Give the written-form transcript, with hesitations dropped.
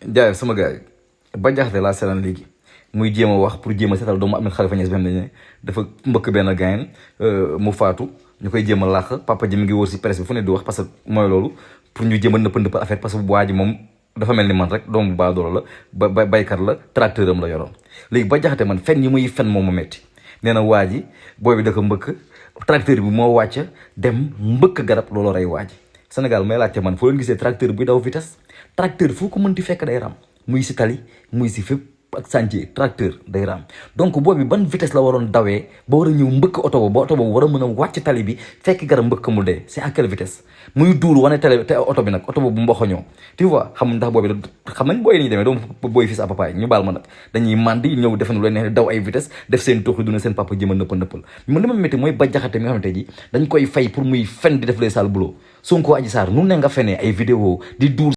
jaay sama gars yi ba jaxate laa seetaan léegi muy jéem a wax pour jéem a seetal doomu Ahmed Khalifa Niass bi xam ne dafa mbëkk benn gayen mu faatu ñu koy jéem a làq papa ji mi ngi wër si presse bi fu ne di wax parce que mooy loolu pour ñu jéem a nëppal affaire parce que waa ji moom dafa mel ni man rek doomu baadoolo la ba baykat la tracteur am la yoroon léegi ba jaxate man fen yi muy fen moom mu metti nee na waa ji booy bi da ko mbëkk tracteur bi moo wàcc dem mbëkk garab looloo rey waa ji Sénégal may laajte man foo leen gisee tracteur buy daw vitesse tracteur foo ko mënti fekk day ram muy si tali muy si fépp ak chantier tracteur day ram donc boobu ban vitesse la waroon dawee ba war a ñëw mbëkk oto ba oto boobu war a mën a wàcc tali bi fekk garab mbëkk mu dee c'est à quelle vitesse muy duur wane télé te oto bi nag oto boobu mboxoñoo tu vois xam ndax boobu xam nañ booy ni demee doomu booy fils à papa ñu baal ma nag dañuy mandi ñëw defe lu leen neex daw ay vitesse def seen toxi duna seen papa jëma nëppal man li ma métti mooy ba jaxate mi nga xamante ji dañ koy fay pour muy fen di def les sales boulot Sonko Adji Sarr nu ne nga fenee ay vidéo di duur